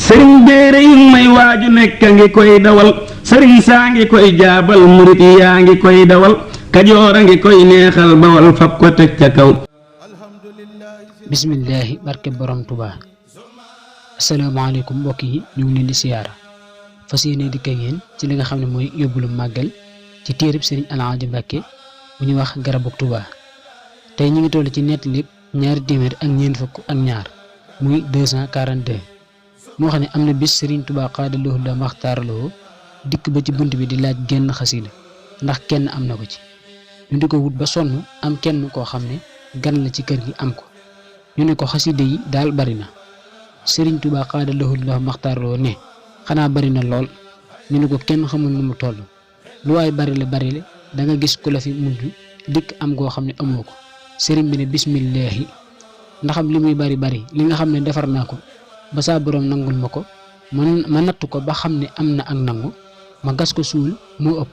sëriñ béere yi may waaju nekk a ngi koy dawal sëriñ saa ngi koy jaabal murit yaa ngi koy dawal kajoor a ngi koy neexal bawal fab ko teg ca kaw. bismillaahi barke borom Tuubaa. asalaamaaleykum mbokk yi ñu ngi leen di siyaara fas yéene dikk ak yéen ci li nga xam ne mooy yóbbulu màggal ci téereb sëriñ Alaaji Mbàkke bu ñuy wax garabug Tuubaa. tey ñu ngi toll ci nettali 242 muy 242 moo xam ne am na bis sëriñ Tuubaa xaadaloo la maxtaaraloo dikk ba ci bunt bi di laaj genn xasida ndax kenn am na ko ci ñu di ko wut ba sonn am kenn koo xam ne gan la ci kër gi am ko ñu ne ko xasida yi daal bari na sëriñ Tuubaa xaadaloo la maxtaaraloo ne xanaa bari na lool ñu ne ko kenn xamul nu mu toll lu waay bari la da nga gis ku la fi mujj dikk am goo xam ne amoo ko sëriñ bi ne bismillaahi ndaxam li muy bari li nga xam ne defar naa ko ba saa boroom nangul ma ko ma natt ko ba xam ne am na ak nangu ma gas ko suul moo ëpp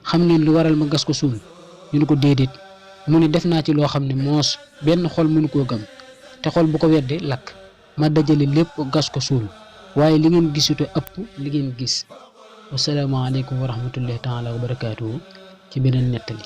xam ngeen lu waral ma gas ko suul ñu ne ko déedéet mu ne def naa ci loo xam ne moos benn xol mënu koo gëm te xol bu ko weddee lakk ma dajale lépp gas ko suul waaye li ngeen gisute ëpp li ngeen gis wasalaamaaleykum wa rahmatullahi taala wa barakaatuhu ci beneen nettali